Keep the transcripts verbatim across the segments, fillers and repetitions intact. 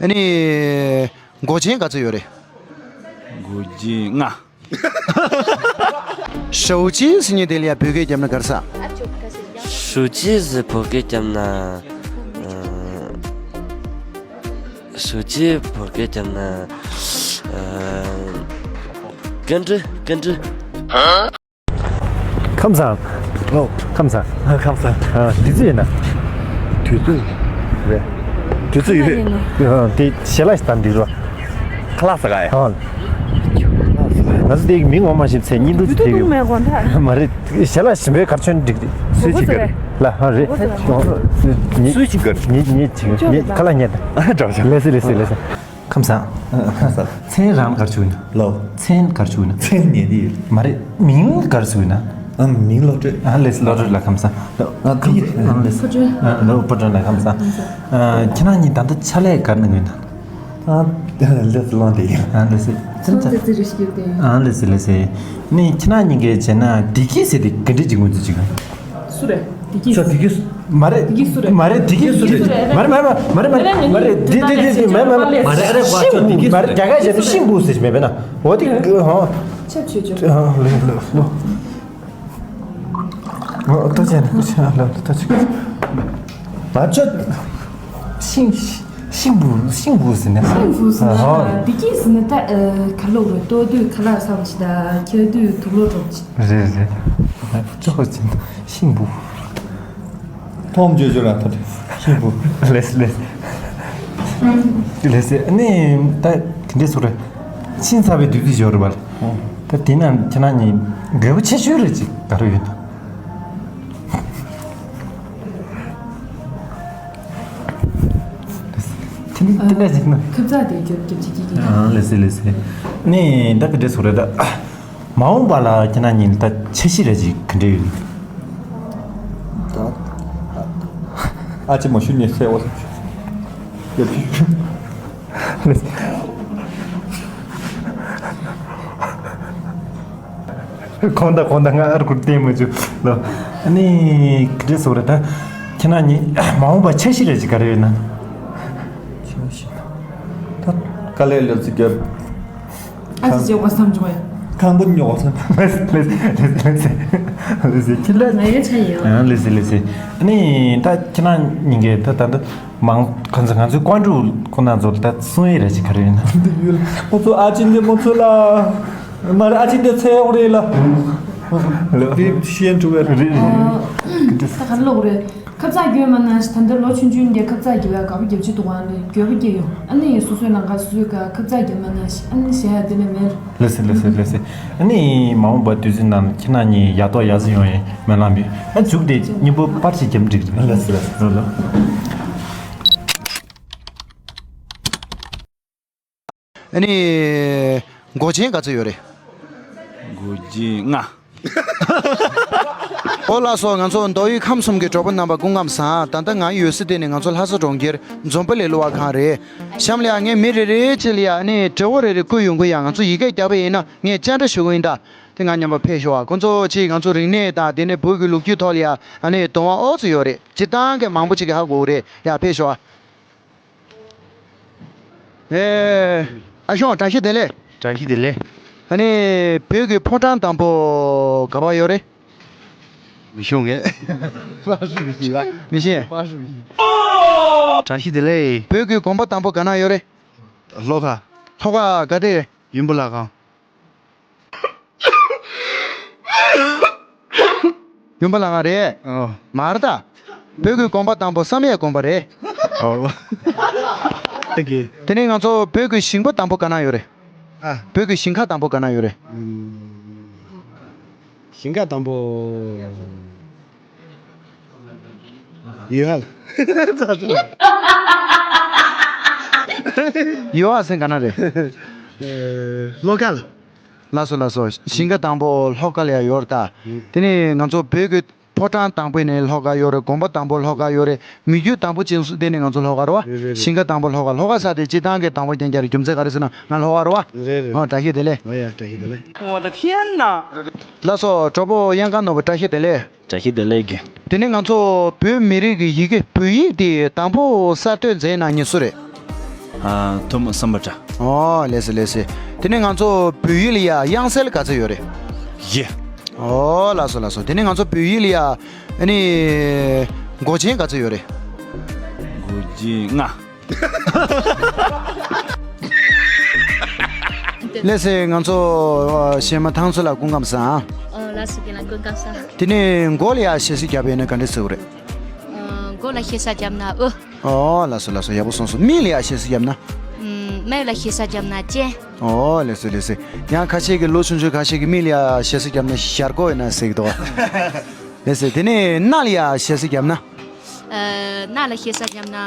ཨ་ནི། མགོ་ཅན་ག་ཚོད་ཡོད་རེད། མགོ་ཅན་ལྔ། ཞའོ་ཅེ་ཟེར་མཁན་དེ་ལ་ཡ་བོད་སྐད་རྒྱབ་ན་ག་རེ་ཟེར། ཞའོ་ཅེ་ཟེར་བོད་སྐད་རྒྱབ་ན། ཨ། ཞའོ་ཅེ་བོད་སྐད་རྒྱབ་ན། ཨ། ཀན་ཀྲི། ཀན་ཀྲི། ཁམས་བཟང་། ཨོ། ཁམས་བཟང་། ཨ། ཁམས་བཟང་། ཨ། འདི་ཚོ་ཡིན་ན། དུས་ཚོད་རེད། དུས་ཚོད་ཡོད། ཨ། དེ་ཞལ་ལག་ཞིག་དང་འགྲིག་རོགས། ཁ་ལག་ཟ་ག་ཡ། ཨ། ང་ཚོ་དེ་མིང་ངོ་མ་ཤེས་ཚེ་སྙིང་སྡུག་ཅིག་དེ་ཡོད། མ་རེད། ཞལ་ལག་ཞིམ་པོའི་གར་ཆོན་འགྲིག་སུས་ཅིག་གར་ལ་ཧ་རེད། སུས་ཅིག་གར། ཉེ་ཉེ་ཅིག་ཉེ་ཁ་ལག་ཉེ། ཨ། འགྲོ་ཤག་ལེ་སི་ལེ་སི་ལེ་སི། ཁམས་བཟང་། ཁམས་བཟང་། མཚན་རང་གར་ཆུ་ཡིན་ན། ལོ། མཚན་གར་ཆུ་ཡིན་ན། མཚན་ཉེ་དེ་ཡིན། མ་རེད། མིང་གར་ཆུ་ཡིན་ན། ཨ། མིང་བློ་གྲོས། ཨ། ལེ་སི་བློ་གྲོས་ལ་ཁམས་བཟང་། ཨ། ཁམས་བཟང་། ཨ། ལེ་སི། ཕོ་བྲང་། ཨ། ལོ་ཕོ་བྲང་ལ་ཁམས་བཟང་། ཨ། ཁྱེད་རང་གཉིས་ད་ལྟ་ཕྱག་ལས་གར་གནང་གི་ཡིན་ན། ཨ། ལེ་སི་ལོང་དེ་ཡིན། ཨ། ལེ་སི། ཚོང་ཙི་ཙི་རེ་ཞིག་ཡོད་དེ། ཨ། ལེ་སི་ལེ་སི། ནི་ཁྱེད་རང་གཉིས་ཀས་བྱས་ན་བདེ་སྐྱིད་ཟེར་དེ་ག་འདྲ་ཅིག་ངོས་འཛིན་བྱེད་གི། སུ་རེད། བདེ་སྐྱིད། ས་བདེ་སྐྱིད། མ་རེད། བདེ་སྐྱིད་སུ་རེད། མ་རེད། བདེ་སྐྱིད་སུ་རེད། མ་རེད། མ་རེད། མ་རེད། མ་རེད། མ་རེད། མ་རེད། བདེ་བདེ་བདེ་བདེ། མ་རེད། མ་རེད། མ་རེད། ཨ་རེ། ཤིང་བུ། མ་རེད། རྒྱ་སྐད་བྱས་ན་ཤིང་བུ་ཟེར་གྱི་མེད་པས་ན། འོ་དེ་ཧོ། ཆབ་ཆོས་ཆོས། ཨ། ལེ་ལེ་ལོ། ཨོ། ལྟོ་ཆེན་ལྟོ་ཆེན་ལ་ལྟོ་ཆེན། ང་ཚོ་ཤིང་། ཤིང་བུ། ཤིང་བུ་ཟེར་ན། ཤིང་བུ་ཟེར་ན། ཨ། བདེ་སྐྱིད་ཟེར་ན་ད། ཨ། ག་ལོག་རེད། ལྟོ་དུས་ཁ་ལག་བཟང་ཞིག་དང་འཁྱག་དུས་དུག་ལོག་གྲོགས་ཅིག་རེད་རེད། ཅོག་ཅན་ཤིང་བུ། ཐོམ་ཅོ་ཅོ་ར་ཐོ་ཤིང་བུ། ལེ་སི་ལེ་སི། ལེ་སི། ཨ་ནི་ད་དེ་འདྲས་སུ་རེད། ཤིང་ཚ་བའི་དུས་ཚོད་ཅིག་ཡོད་རེད་པ། ད་དེ་ན་ཁྱེད་རང་གཉིས་འབྲས་བུ་ཆེ་ཤོས་རེད་ཅིག་ག་རེ་ཡོད་ན། དེ་ནི་དེ་འདྲ་ཞིག་ན། ཁབ་ཚ་དེ་རྒྱབ་རྒྱབ་ཅིག་གི་གི། ཨ། ལེ་སི་ལེ་སི། ནི་ད་དེ་འདྲས་སུ་རེད་ད། མ་འོངས་པ་ལ་ཁྱེད་རང་གཉིས་ད་འཆར་གཞི་རེ་ཅིག་ག་འདྲ་ཡོད། ད་ཨ་ཅེ་མ་ཞུ་ནས་ཟེར་བ། གོང་ད་གོང་ད་ང་ཨར་ཁུར་བསྟན་མ་བཅུག་ལོ། ཨ་ནི་ག་འདྲ་སོ་རེད་ད། ཁྱེད་རང་གཉིས་མ་འོངས་པ་འཆར་གཞི་རེ་ཅིག་ག་རེ་ཡོད་ན། འཆར་གཞི། ད་དཀའ་ལས་ལས་ཚིག་རྒྱབ། ཨ་ཙི་ཅེ་བ་བསམ་བྱུང་བས། ཁང་པ་ཉོ་བ་བསམ། ལེ་སི་ལེ་སི་ལེ་སི། ཁྱི་ལ། ང་ཡོད་ཆ་ཡིན། ཨ། ལེ་སི་ལེ་སི། ཨ་ནི་ད་ཁྱེད་རང་གཉིས་ཀས་ད་ད་ད་མང་ཁོང་ཚོ་ང་ཚོའི་ཀོན་ཀྲུའུ་ཁོ་ན་ཚོ་ད་གསུང་ཡས་རེ་ཅིག་ག་རེ་ཡོད་ན། འདི་ཡོད། ཁོ་ཚོ་ཨ་ཅེ་འདི་མོ་ཚོ་ལ། མ་རེད། ཨ་ཅེ་འདི་ཚེ་ཡོང་རེད་ལ། ལེ། འདི་ཤེས་འགྲོ་བས། རེད་རེད། ད་ག་ལོག་རེད། ཁབ་ཚགས་རྒྱུ་མ་ན་ཞིག་ད་འདིར་ལོ་ཆུང་ཆུང་འདི་ཁབ་ཚགས་རྒྱུ་བའི་དགའ་པོ་རྒྱབ་ཆུ་དུ་བང་ལ་འགྱོད་པ་སྐྱེ་ཡོང་། ཨ་ནི་སོ་སོའི་ནང་ཁ་སོ་སོའི་ཁ་ཁབ་ཚགས་རྒྱུ་མ་ན་ཞིག་ཨ་ནི་ཞེ་ཡ་དེ་ནས་མེད། ལེ་སི་ལེ་སི་ལེ་སི། ཨ་ནི་མ་འོངས་པ་དུས་ཚོད་ནང་ཁྱེད་རང་གཉིས་ཡག་ཐོག་ཡག་སེ་ཡོང་ཡས་སྨོན་ལམ་ཡོད། ཨ་མཇུག་དེ་སྙིང་པོ་པར་ཅིག་རྒྱབ་འགྲིག་རེད། ལེ་སི་ལེ་སི། ལོ་ལོ། ཨ་ནི། མགོ་ཅན་ག་ཚོད་ཡོད་རེད། མགོ་ཅན་ལྔ། ཨོ་ལགས་སོ། ང་ཚོ་མདོ་དབུས་ཁམས་གསུམ་གྱི་གྲོགས་པོ་རྣམ་པ་སྐུ་ཁམས་བཟང་། ད་ལྟ་ང་ཡོད་ས་དེ་ནི་ང་ཚོ་ལྷ་ས་གྲོང་ཁྱེར་འཛོམས་དཔོན་གླིང་གླུ་བ་ཁང་རེད། གཤམ་ལ་ཡ་ངས་མི་རེ་རེ་གཅིག་ལ་ཡ་ཨ་ནི་བྲེ་བོ་རེ་རེ་བསྐུར་ཡོང་གི་ཡ། ང་ཚོ་ཡི་གེ་རྒྱག་པ་ཡིན་ན་ངས་བཅར་འདྲི་ཞུ་གི་ཡིན་ད། དེ་ང་མཉམ་པ་ཕེབས་ཤོག་ཨ། ཁོང་ཚོ་གཅིག་ང་ཚོ་རིག་གནས་དང་དེ་ནས་བོད་ཀྱི་ལོ་རྒྱུས་ཐོག་ལ་ཡ་ཨ་ནི་དུང་བ་ཨོ་ཙི་ཡོད་རེད། སྤྱིར་བཏང་གི་མང་པོ་ཅིག་གིས་ཧ་གོ་གི་རེད། ཡ་ཕེབས་ཤོག་ཨ། ཨེ། ཨ་ཞང་བཀྲ་ཤིས་བདེ་ལེགས། བཀྲ་ཤིས་བདེ་ལེགས། ཨ་ནི་བོད་ཀྱི་ཕོ་བྲང་དང་པོ་ག་པར་ཡོད་རེད། མི་ཤེས་ངས། མ་ཤེས། མི་ཤེས། བཀྲ་ཤིས་བདེ་ལེགས། བོད་ཀྱི་དགོན་པ་དང་པོ་ག་ན་ཡོད་རེད། ལྷོ་ཁ། ལྷོ་ཁ་ག་དེ། ཡུམ་བུ་བླ་ཁང་། ཡུམ་བུ་བླ་ཁང་རེད། ཨོ། མ་རེད་ད། བོད་ཀྱི་དགོན་པ་དང་པོ་བསམ་ཡས་དགོན་པ་རེད། ཨོ། ཨེ་ཀེ། དེ་ནས་ང་ཚོ་བོད་ཀྱི་ཞིང་པ་དང་པོ་ག་ན་ཡོད་རེད། ཨ། བོད་ཀྱི་ཞིང་ཁ་དང་པོ་ག་ན་ཡོད་རེད། ཨུམ། ཞིང་ཁ་དང་པོ། ཡུལ་ཧལ། ཡུལ་ཧལ་ཟེར་ག་ན་རེད། ཨེ། ལྷོ་ཁ་ལ། ལགས་སོ་ལགས་སོ། ཞིང་ཁ་དང་པོ་ལྷོ་ཁ་ལ་ཡ་ཡོད་རེད་ད། ཨུམ། དེ་ནས་ང་ཚོ་བོད་ཀྱི་ཕོ་བྲང་དང་པོ་ནས་ལྷོ་ཁ་ཡོད་རེད། དགོན་པ་དང་པོ་ལྷོ་ཁ་ཡོད་རེད། མི་རྒྱུད་དང་པོ་ཅན་སུ་དེ་ནས་ང་ཚོ་ལྷོ་ཁ་རེད་བ། རེད་རེད་རེད། ཞིང་ཁ་དང་པོ་ལྷོ་ཁ། ལྷོ་ཁ་ས་དེ་སྤྱིར་བཏང་གི་དང་པོ་རྐྱང་རྐྱང་རེད། རྒྱུ་མཚན་ག་རེ་ཟེར་ན་ང་ལྷོ་ཁ་རེད་བ། རེད་རེད། ཨོ་བཀྲ་ཤིས་བདེ་ལེགས། ཨོ་ཡ་བཀྲ་ཤིས་བདེ་ལེགས། ལགས་སོ་གྲོགས་པོ་གཡང་དཀར་ནོར་བུ་བཀྲ་ཤིས་བདེ་ལེགས། བཀྲ་ཤིས་བདེ་ལེགས་ཀྱི། དེ་ནས་ང་ཚོ་བོད་མི་རིགས་ཀྱི་ཡི་གེ་བོད་ཡིག་དེ་དང་པོ་གསར་གཏོད་མཛད་གནང་མཁན་སུ་རེད། ཨ། ཐུ་མི་སམ་བྷོ་ཊ། ཨོ་ལགས་སོ་ལགས་སོ། དེ་ནས་ང་ཚོ་བོད་ཡིག་ལ་ཡ་དབྱངས་གསལ་ག་ཚོད་ཡོད་རེད། བཞི། ཨོ་ལགས་སོ་ལགས་སོ། དེ་ནས་ང་ཚོ་བོད་ཡིག་ལ་ཡ་ཨ་ནི་མགོ་ཅན་ག་ཚོད་ཡོད་རེད། མགོ་ཅན་ལྔ། ལགས་སོ། ང་ཚོ་ཨ་གཞས་མ་ཐང་ཚོ་ལ་སྐུ་ཁམས་བཟང་། ཨོ་ལགས་སོ། རྒན་ལགས་སྐུ་ཁམས་བཟང་། དེ་ནས་མགོ་ལ་ཡ་གཞས་གཟིགས་རྒྱབ་པ་ཡིན་ན་ག་འདྲ་ཟེར་བ་རེད། ཨ་མགོ་ལ་གཞས་གཟིགས་རྒྱབ་ན་ཨོ། ཨོ་ལགས་སོ་ལགས་སོ། ཡག་པོ་གསུངས་སོང་། མིག་ལ་ཡ་གཞས་གཟིགས་རྒྱབ་ན། ཨམ། མིག་ལ་གཞས་གཟིགས་རྒྱབ་ན་སྤྱན། ཨོ་ལགས་སོ་ལགས་སོ། ཡང་ཁ་ཤས་ཀྱི་ལོ་ཆུང་ཆུང་ཁ་ཤས་ཀྱི་མིག་ལ་ཡ་གཞས་གཟིགས་རྒྱབ་ན་ཞར་ཀོ་ཡིན་ན་ཟེར་གི་འདུག་ལགས་སོ། དེ་ནས་སྣ་ལ་ཡ་གཞས་གཟིགས་རྒྱབ་ན། ཨ་སྣ་ལ་གཞས་གཟིགས་རྒྱབ་ན་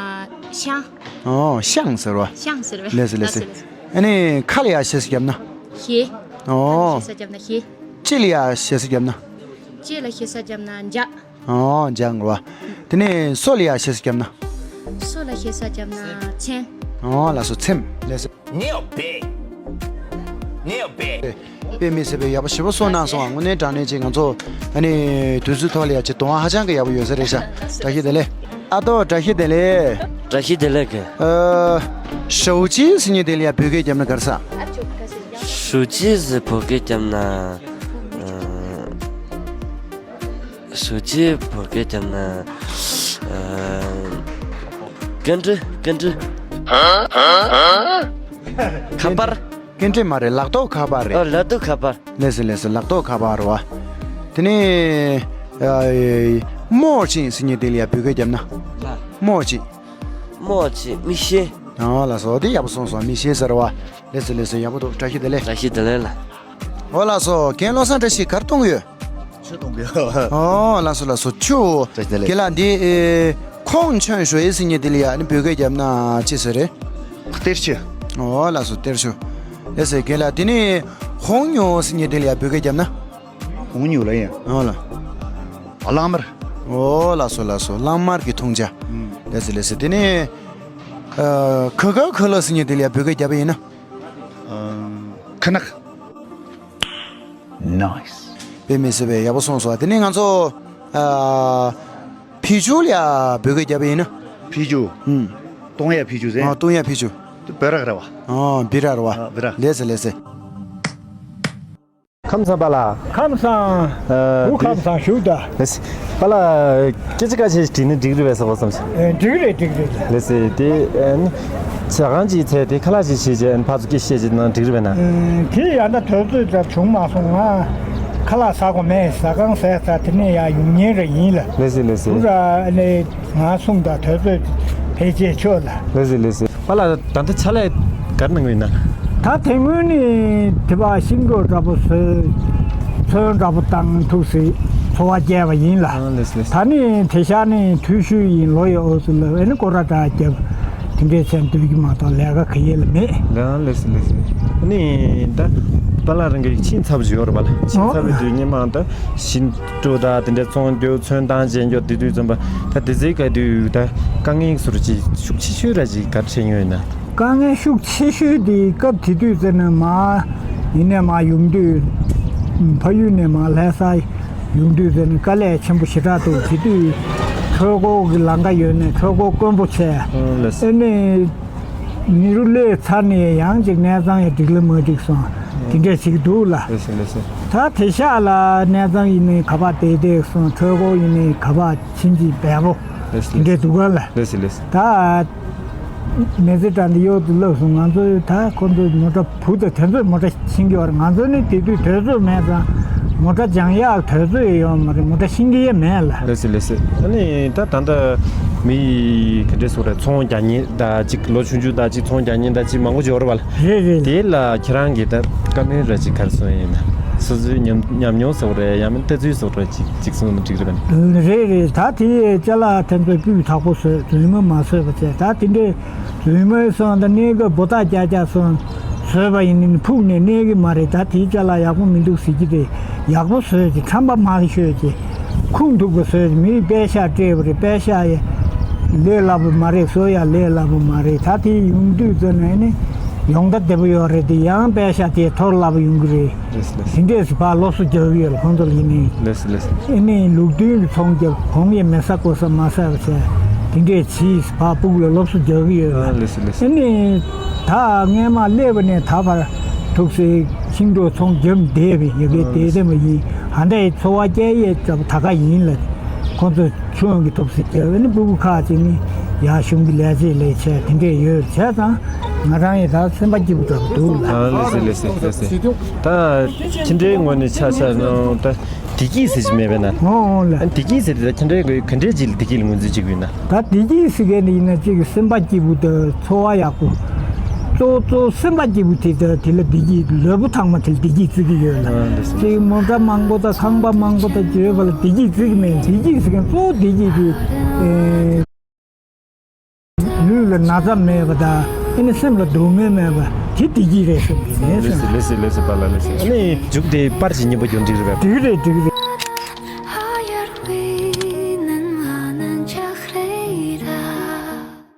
ཤངས། ཨོ་ཤངས་ཟེར་བ། ཤངས་ཟེར་བས། ལགས་སོ་ལགས་སོ། ལགས་སོ་ལགས་སོ། ཨ་ནི་ཁ་ལ་ཡ་གཞས་གཟིགས་རྒྱབ་ན། ཞེ། ཨོ། གཞས་གཟིགས་རྒྱབ་ན་ཞེ། ལྕེ་ལ་ཡ་གཞས་གཟིགས་རྒྱབ་ན། ལྕེ་ལ་གཞས་གཟིགས་རྒྱབ་ན་ལྗགས། ཨོ་ལྗགས་ངོ་བ། དེ་ནས་སོ་ལ་ཡ་གཞས་གཟིགས་རྒྱབ་ན། སོ་ལ་གཞས་གཟིགས་རྒྱབ་ན་མཚན། ཨོ་ལགས་སོ་མཚན། ལགས་སོ། ངའི་བེ། ངའི་བེ། དཔེ་མི་སྲིད་པའི་ཡག་པོ་ཞེ་པོ་གསུངས་གནང་སོང་བ། དངོས་གནས་དྲང་གནས་ཅིག་ང་ཚོ་ཨ་ནི་དུས་ཚོད་ཐོག་ལ་ཡ་ཅིག་གདོང་བ་ཧ་ཅང་གི་ཡག་པོ་ཡོད་ས་རེད་ཤག་བཀྲ་ཤིས་བདེ་ལེགས། ཨ་ཏོ་བཀྲ་ཤིས་བདེ་ལེགས། བཀྲ་ཤིས་བདེ་ལེགས་གི། ཨ། ཞའོ་ཅི་ཟེར་མཁན་དེ་ལ་ཡ་བོད་སྐད་རྒྱབ་ན་ག་རེ་ཟེར། ཞའོ་ཅི་ཟེར་བོད་སྐད་རྒྱབ་ན། ཨ། ཞའོ་ཅི་བོད་སྐད་རྒྱབ་ན། ཨ། ཀན་ཀྲི། ཀན་ཀྲི། ཁ་པར། ཀན་ཀྲི་མ་རེད། ལག་ཐོགས་ཁ་པར་རེད། ཨ། ལག་ཐོགས་ཁ་པར། ལགས་སོ་ལགས་སོ། ལག་ཐོགས་ཁ་པར་རེད་བ། དེ་ནས་ཨ་མོ་ཅི་ཟེར་མཁན་དེ་ལ་ཡ་བོད་སྐད་རྒྱབ་ན། མོ་ཅི། མོ་ཅི་མིག་ཤེལ། ཨོ་ལགས་སོ། དེ་ཡག་པོ་གསུངས་སོང་། མིག་ཤེལ་ཟེར་བ། ལགས་སོ་ལགས་སོ། ཡག་པོ་འདུག་བཀྲ་ཤིས་བདེ་ལེགས། བཀྲ་ཤིས་བདེ་ལེགས་ལགས། ཨོ་ལགས་སོ། རྒན་བློ་བཟང་བཀྲ་ཤིས་ག་རེ་གཏོང་གི་ཡོད། ཆུ་གཏོང་གི་ཡོད། ཨོ་ལགས་སོ་ལགས་སོ། ཆུ། བཀྲ་ཤིས་བདེ་ལེགས། རྒན་ལགས་འདི་ཨེ། ཁོང་ཆོན་ཞོ་ཨེ་ཟེར་མཁན་དེ་ལ་ཡ་ནི་བོད་སྐད་རྒྱབ་ན་ཅི་ཟེར་རེད། གཏེར་ཆུ། ཨོ་ལགས་སོ། གཏེར་ཆུ། ལགས་སོ། རྒན་ལགས་དེ་ནས་ཧོང་ཉོ་ཟེར་མཁན་དེ་ལ་ཡ་བོད་སྐད་རྒྱབ་ན། ཧོང་ཉོ་ལ་ཡ། ཨོ་ལགས། གླང་དམར། ཨོ་ལགས་སོ་ལགས་སོ། གླང་དམར་གྱི་འཐུང་ཇ། ཨུམ། ལགས་སོ་ལགས་སོ། དེ་ནས་ཨ། ཁ་ཁ་ཁ་ལ་ཟེར་མཁན་དེ་ལ་ཡ་བོད་སྐད་རྒྱབ་པ་ཡིན་ན། ཨ། ཁ་ནག Nice། དཔེ་མི་སྲིད་པའི་ཡག་པོ་གསུངས་སོང་། དེ་ནས་ང་ཚོ་ཨ། ཕི་ཅུ་ལ་ཡ་བོད་སྐད་རྒྱབ་པ་ཡིན་ན། ཕི་ཅུ། ཨུམ། གཏོང་ཡ་ཕི་ཅུ་ཟེར། ཨ། གཏོང་ཡ་ཕི་ཅུ། བི་རག་ར་བ། ཨ། བི་རག་ར་བ། ཨ། བི་རག་ལགས་སོ་ལགས་སོ། ཁམས་བཟང་པ་ལགས། ཁམས་བཟང་། ཨ། བུ་ཁམས་བཟང་བཞུགས་ད། ལགས་སོ། པ་ལགས་སྐད་ཆ་ཁ་ཤས་ཤིག་དྲིས་ན་འགྲིག་རེད་པས་ཟེར་བ་བསམ་ཞིང་། ཨེ། འགྲིག་རེད་འགྲིག་རེད། ལགས་སོ། དེ་ཨ་ནི་ཟ་ཁང་ཅིག་ཚད་དེ་ཁ་ལག་ཅིག་བྱེད་ཅེས་ཕར་ཚུར་སྐད་བཤད་ཅིག་གནང་འགྲིག་རེད་པས་ན། ཨེ། དེ་ཡང་ད་དུས་ཚོད་ཙམ་བྱུང་མ་སོང་། ང་ཁ་ལག་ཟ་དགོས་མེད། ཟ་ཁང་ཟས་ཚར་དེ་ནས་ཡར་ཡོང་མཁན་རེ་ཡིན་ལ། ལགས་སོ་ལགས་སོ། དུ་ར་ཨ་ནི་ང་གསུངས་དང་དུས་ཚོད་ཕལ་ཆེར་ཆོད་ལ། ལགས་སོ་ལགས་སོ། པ་ལགས་ད་ལྟ་ཕྱག་ལས་ག་རེ་གནང་གི་ཡོད་ན། ད་དེ་སྔོན་ནི་དེ་བ་ཤིང་བརྐོས་འདྲ་པོ་བཟོས། ཚོན་འདྲ་པོ་བཏང་ཐུག་སྲིད་འཚོ་བ་སྐྱེལ་བ་ཡིན་ལ། ཨ། ལགས་སོ་ལགས་སོ། ད་ནི་དེང་སང་ནི་འཐུས་ཤོར་ཡིན། ལོ་ཡི་འོག་ཏུ་ལ་ཨ་ནི་སྐོར་ར་འདྲ་རྒྱབ་དེ་འདྲའི་མཚན་སྡོད་ཀྱི་མ་གཏོགས་ལས་ཀ་ག་ཡེ་ལ་མེད། ལགས། ལགས་སོ་ལགས་སོ། ཨ་ནི་ད་པ་ལགས་རང་གི་ཁྱིམ་ཚབ་ཅིག་ཡོད་རེད་པ་ལགས། ཁྱིམ་ཚབ་ཡོད་དུས་སྔོན་མ་ད་ཤིང་བརྐོས་དང་དེ་འདྲ་བཙོང་རྒྱུ་ཚོན་བཏང་བྱེད་རྒྱུ་དེ་དུས་ཙམ་པ་ད་དེ་ཚོའི་སྐབས་དུས་ད་དཀའ་ངལ་ཟུར་ཅིག་ཤུགས་ཆེ་ཤོས་ར་ཅིག་ག་རེ་འཕྲད་མྱོང་ཡོད་ན། དཀའ་ངལ་ཤུགས་ཆེ་ཤོས་དེ་སྐབས་དེ་དུས་ཟེར་ན་མར་ཡིན་ནས་མར་ཡོང་དུས། ཕ་ཡུལ་ནས་མར་ལྷ་ས་ཡོང་དུས་ཟེར་ན་དཀའ་ལས་ཆེན་པོ་ཞེ་དྲག་འདུག་དེ་དུས་འཕྲུལ་འཁོར་གྱི་ལམ་ཁ་ཡོད་ནས་འཕྲུལ་འཁོར་དཀོན་པོ་ཆེ། ཨ་ནི་མི་རུ་སླེབས་ཚར་ནས་ཡང་ཅིག་གནས་ཚང་ཡང་འགྲིག་ལ་མ་འགྲིག་སོང་། དེ་འདྲས་ཞིག་འདུག་ལ། ལགས་སོ་ལགས་སོ། ད་དེང་སང་ལ་གནས་ཚང་ཡིན་ནའི་ག་པར་བསྡད་བསྡད་སོང་། འཕྲུལ་འཁོར་ཡིན་ནའི་ག་པར་ཕྱིན་ཅིག་འབེལ་པོ། ལགས་སོ་དེ་འདྲས་འདུག་ག་ལ། ལགས་སོ་ལགས་སོ། ད་མི་ཚེ་འདྲ་འདི་གཡོལ་དུ་བརླག་སོང་། ང་ཚོའི་ད་ཁོ་ཚོ་མོ་ཊ་བུ་དང་དེ་ཚོས་མོ་ཊ་ཕྱིན་གྱི་ཡོད་རེད། ང་ཚོ་ནི་དེ་དུས་དུས་ཚོད་མེད་ཙང་མོ་ཊ་སྦྱང་ཡག་དུས་ཚོད་ཡོད་མ་རེད། མོ་ཊ་ཤེས་ཀྱི་ཡང་མེད་ལ། ལགས་སོ་ལགས་སོ། ཨ་ནི་ད་ད་ལྟ་མི་ག་འདྲས་སོང་རེད། ཚོང་རྒྱག་མཁན་ད་ཅིག་ལོ་ཆུང་ཆུང་ད་ཅིག་ཚོང་རྒྱག་མཁན་ད་ཅིག་མང་པོ་ཅིག་ཡོད་རེད་པ་ལ། རེད་རེད། དེ་ལ་ཁྱེད་རང་གིས་ད་བཀའ་མོལ་ར་ཅིག་ག་རེ་གསུང་ཡིན་ན། སོ་སོའི་ཉམས་ཉམས་མྱོང་ཟེར་བ་རེད། ཡང་མིན་ལྟ་ཚུལ་ཟེར་བ་རེད། ཅིག་ཅིག་གསུངས་ན་འགྲིག་རེད་པ། རེད་རེད། ད་དེ་ཅ་ལག་དེ་ཚོ་སྤུས་དག་པོ་བཟོས། རྫུན་མ་མ་བཟོས་པ་བྱས། ད་དེ་འདྲའི་རྫུན་མའི་སོང་ད་གནས་སྐབས་བོ་ཏ་རྒྱག་རྒྱག་སོང་བཟོས་པ་ཡིན་ནའི་ཕུག་ནས་གནས་ཀྱི་མ་རེད། ད་དེའི་ཅ་ལག་ཡག་པོ་མི་འདུག་ཟེར་གྱི་རེད། ཡག་པོ་བཟོས་ཀྱི། ཁྲམ་པ་མ་ཤོད་ཀྱི། ཁུངས་ཐུབ་པ་བཟོས་ཀྱི། མིའི་པད་ཤག་སྤྲད་པ་རེད། པད་ཤག་ཡ་ལས་སླ་པོ་མ་རེད། བཟོ་ཡ་ལས་སླ་པོ་མ་རེད། ད་དེ་ཡོང་དུས་ཙམ་ནས་ནི་ཡོང་ད་བདེ་པོ་ཡོད་རེད་དེ། ཡང་པད་ཤག་དེ་འཐོར་སླ་པོ་ཡོང་གི་རེད། རེད་རེད། དེ་འདྲས་སུ་ཕར་སློབ་གསོ་རྒྱག་གི་ཡོད་ལ་ཁོང་ཚོ་ལ་ཡིན་ནའི། ལགས་སོ་ལགས་སོ། ཨེ་ནས་ལུགས་མཐུན་གྱི་ཚོང་རྒྱག། གོང་ཡང་མི་ཟ་གོ་ས་མ་ཟ་བ་བྱས། དེ་འདྲས་བྱས་ཕར་སྤུག་ལ་སློབ་གསོ་རྒྱག་གི་ཡོད། ཨ་ལགས་སོ་ལགས་སོ། ཨ་ནི་ད་སྔས་མ་སླེབས་པ་ནས་ད་བར་ཐུགས་སྲས་ཤིང་འབྲོག་ཚོང་རྒྱབ་བསྡད་པའི་ཡ་གི་ཨ་དེ་ལགས་སོ། དེ་མ་ཡིན། ཨ་འདྲས་འཚོ་བ་སྐྱེལ་ཡས་ད་ག་ཡིན་ལ། ཁོང་ཚོ་ཆུང་གི་ཐུགས་སྲས་རྒྱབ། ཨ་ནི་སྤུ་གུ་ཁག་ཅིག་ནི་ཡར་གཞུང་གི་ལས་བྱེད་ལས་བྱས་དེ་འདྲས་ཡོད་བྱས་ཙང་ང་རང་ཡི་ད་སེམས་པ་སྐྱིད་པོ་འདྲ་པོ་འདུག་ལ། ཨ་ལགས་སོ་ལགས་སོ་ལགས་སོ། ད་ཁྱེད་འདྲའི་ངོས་ནས་ཆ་བཞག་ན་ད། བདེ་སྐྱིད་ཟེར་གྱི་མེད་པས་ན། འོང་འོང་ལ། ཨ་བདེ་སྐྱིད་ཟེར་དེ་ད་ཁྱེད་འདྲའི་གི་ག་འདྲའི་ཅིག་ལ་བདེ་སྐྱིད་ལ་ངོས་འཛིན་བྱེད་ཀྱི་ཡོད་ན། ད་བདེ་སྐྱིད་ཟེར་མཁན་དེ་ཡིན་ན་ཅིག་སེམས་པ་སྐྱིད་པོ་དང་འཚོ་བ་ཡག་པོ། གཙོ་བོ་གཙོ་བོ་སེམས་པ་སྐྱིད་པོ་དེ་ད་དེ་ལ་བདེ་སྐྱིད། ལུས་པོ་ཐང་མ་དེ་ལ་བདེ་སྐྱིད་བརྩི་གི་ཡོད་ལ། ཨ་འདི་སེམས་ཅིག་མོ་ཊ་མང་པོ་དང་ཁང་པ་མང་པོ་དང་བརྗོད་པ་ལ་བདེ་སྐྱིད་བརྩི་གི་མེད། བདེ་སྐྱིད་ཟེར་མཁན་གཙོ་བོ་བདེ་སྐྱིད་དེ། ཨེ། ལུས་ལ་ན་ཚ་མེད་པ་དང་། ཨ་ནི་སེམས་ལ་སྡུག་བསྔལ་མེད་པ་དེ་བདེ་སྐྱིད་རེད་བསམ་གྱི་ཡིན། ལགས་སོ་ལགས་སོ་ལགས་སོ། པཱ་ལགས་ལགས་སོ། ཨ་ནི་མཇུག་དེ་པར་ཞིག་རྙེད་པ་ཡོང་འགྲིག་རེད་པས། འགྲིག་རེད་འགྲིག་རེད།